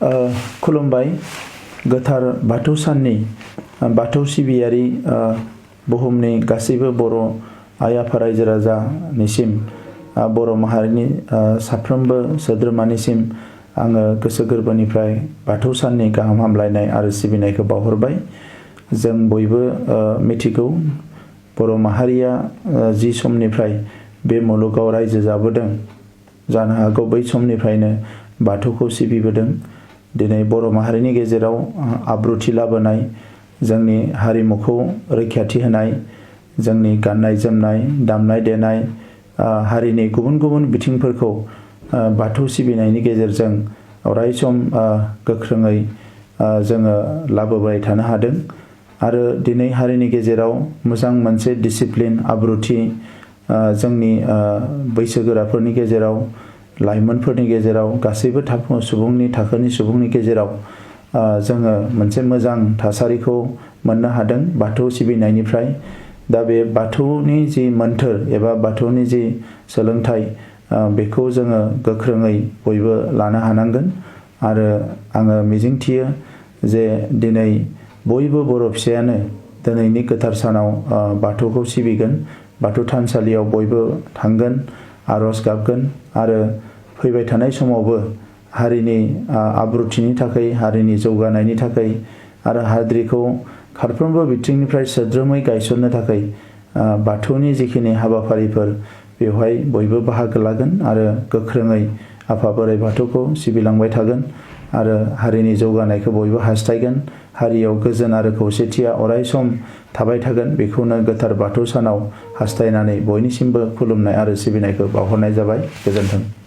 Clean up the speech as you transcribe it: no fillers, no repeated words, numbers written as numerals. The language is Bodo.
खुलुमबाय गोथार बाथौ साननि बाथौ सिबियारि बुहुमनि गासैबो बर' आइ आफा रायजो राजानिसिम बर' माहारिनि साफ्रोमबो सोद्रोमानिसिम आङो गोसो गोरबोनिफ्राय बाथौ साननि गाहाम हामलायनाय आरो सिबिनायखौ बावहरबाय। जों बयबो मिथिगौ बर' माहारिया जि समनिफ्राय बे मुलुगाव रायजो जाबोदों जानो हागौ बै समनिफ्रायनो बाथौखौ सिबिबोदों। दिनै बर' माहारिनि गेजेराव आब्रुथि लाबोनाय, जोंनि हारिमुखौ रैखाथि होनाय, जोंनि गाननाय जोमनाय, दामनाय देनाय, हारिनि गुबुन गुबुन बिथिंफोरखौ बाथौ सिबिनायनि गेजेरजों अरायसम गोख्रोङै जोङो लाबोबाय थानो हादों। आरो दिनै हारिनि गेजेराव मोजां मोनसे डिसिप्लिन आब्रुथि जोंनि बैसोगोराफोरनि गेजेराव, लाइमोनफोरनि गेजेराव, गासैबो थाखोनि सुबुंनि गेजेराव जोङो मोनसे मोजां थासारिखौ मोननो हादों बाथौ सिबिनायनिफ्राय। दा बे बाथौनि जि मोन्थोर एबा बाथौनि जि सोलोंथाइ बेखौ जोङो गोख्रोङै बयबो लानो हानांगोन। आरो आङो मिजिंथियो जे दिनै बयबो बर' फिसायानो दिनैनि गोथार सानाव बाथौखौ सिबिगोन, बाथौ थानसालियाव बयबो थांगोन, आर'ज गाबगोन आरो फैबाय थानाय समावबो हारिनि आब्रुथिनि थाखाय, हारिनि जौगानायनि थाखाय आरो हाद्रिखौ फारफ्रोमबो बिथिंनिफ्राय सोद्रोमै गायसननो थाखाय बाथौनि जिखिनि हाबाफारिफोर बेवहाय बयबो बाहागो लागोन आरो गोख्रोङै आफा बोराइ बाथौखौ सिबिलांबाय थागोन आरो हारिनि जौगानायखौ बयबो हास्थायगोन। हारियाव गोजोन आरो खौसेथिया अरायसम थाबाय थागोन, बेखौनो गोथार बाथौ सानाव हास्थायनानै बयनिसिमबो खुलुमनाय आरो सिबिनायखौ बावहरनाय जाबाय। गोजोन्थों।